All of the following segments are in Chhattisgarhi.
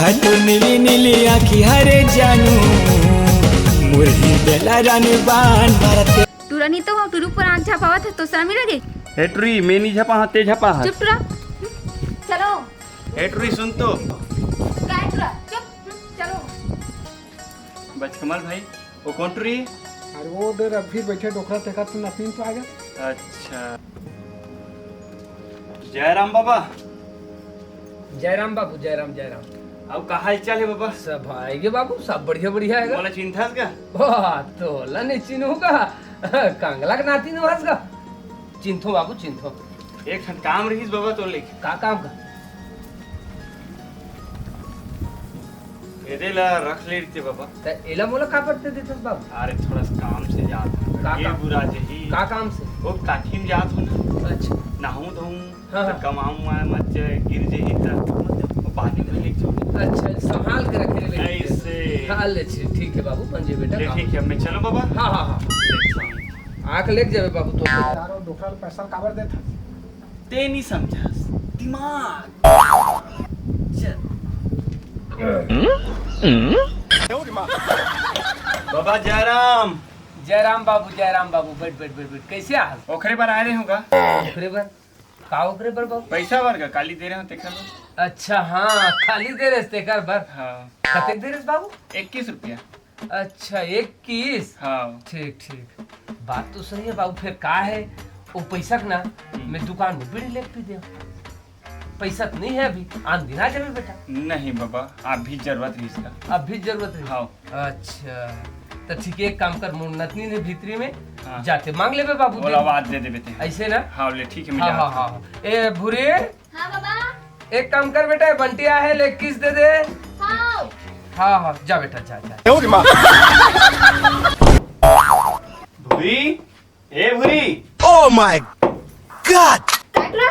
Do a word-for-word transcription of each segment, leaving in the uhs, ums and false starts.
हटो नीली नीली आँखी हरे जानू, मुरही बेला रानी बान मारते। टुरा नहीं तो हो, टुरी ऊपर आँख झपावत है तो शर्म ही लगे। ए टुरी, मैं नहीं झपा हाँ, ते झपा हाँ। चुप टुरा। चलो। ए टुरी, सुन तो। काय टुरा? चुप। चलो। बचकमल भाई, वो कौन टुरी? अरे वो दे रघुवीर बैठे डोकरा, तेका तू नसीन तो आ गया। अच्छा। जयराम बाबा। जयराम बाबू, जयराम, जयराम। अब का हाल चाल है बाबा? सब आएगे बाबू, सब बढ़िया बढ़िया है। मोला चिंथस का? वाह, तोला नहीं चिन्हू का? कंगला के नाती नुहस का? चिंथो बाबू, चिंथो। एक ठन काम रहीस बाबा तोर लेके। का काम का? एदे ला रख ले रहिते बाबा। त एला मोला का बर दे देथस बाबू? अरे थोड़ा सा काम से जात हूँ। का ये काम? बुरा जही। का काम से? वो काठी में जात हूँ ना। अच्छा। नहाऊँ धोऊँ, हाँ, त हाँ। कमाऊँ आए मत जाए, गिर जही त। वो पानी भर लेके जाऊँ। अच्छा, संभाल के रखे रे बेटा। ऐसे। हाँ, ले, ठीक है बाबू, बन जे बेटा, ले, काम। ठीक है, मैं चलो बाबा। हाँ, हाँ, हाँ। आँख लेके जावे बाबू तो। यार, वो डोकरा पैसा काबर देत हस? ते नहीं समझस, दिमाग। चल। बाबा जयराम। जयराम बाबू, जयराम बाबू, बैठ, बैठ, बैठ, बैठ। कैसे हाल? ओखरे बर आए रहे होगा। ओखरे बर? का ओखरे बर बाबू? पैसा बर का, काली दे रहे हो तेखर बर। अच्छा, हाँ, काली दे रहे तेखर बर। हाँ। कतेक दे रहे बाबू? इक्कीस रुपया। अच्छा, इक्कीस? हाँ। ठीक, ठीक। बात तो सही है बाबू, फिर का है? वो पैसा के ना, हम्म। मैं दुकान में बीड़ी लेके पी दे। पैसा तो नहीं है अभी, आन दिन आ जावे बेटा। नहीं बाबा, अभी जरूरत रही इसका। अभी जरूरत रही? हाँ। अच्छा, तो ठीक है, एक काम कर, मोर नतनी ने भीतरी में हाँ। जाते मांग लेबे बाबू, बोला दे। आवाज दे देबे ते। ऐसे ना? हाँ, ले ठीक है, मैं हाँ, जाता हाँ, हूँ। हाँ। ए भूरी, हाँ बाबा। एक काम कर बेटा, बंटी आ है, ले किस दे दे। हाँ। हाँ, हाँ, जा बेटा, जा, जा। भूरी, ए भूरी। Oh my God! काटरा?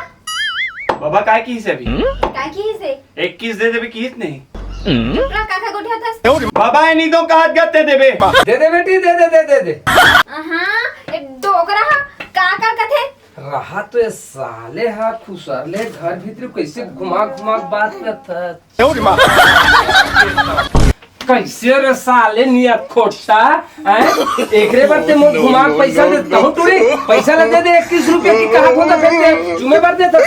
बाबा काय किहिस अभी? काय किहिस हे? एक किस दे देबे किहिस नहीं? काटरा काका गोठियाथस? बाबा ए नहीं तो काट गत्ते देबे। दे दे बेटी, दे दे, दे दे, दे। हाँ, एक डोकरा हा, का का कथे? रहा तो ये साले हा खुसर ले घर भीतर कैसे घुमा घुमा बात करता। कैसे रे साले नियत खोटता, हैं? एकरे बर ते मोर घुमा के पैसा दे, कहूँ टूरी, पैसा ला दे दे, इक्कीस रुपया की कहा होता फिर ते चुमे बर देता।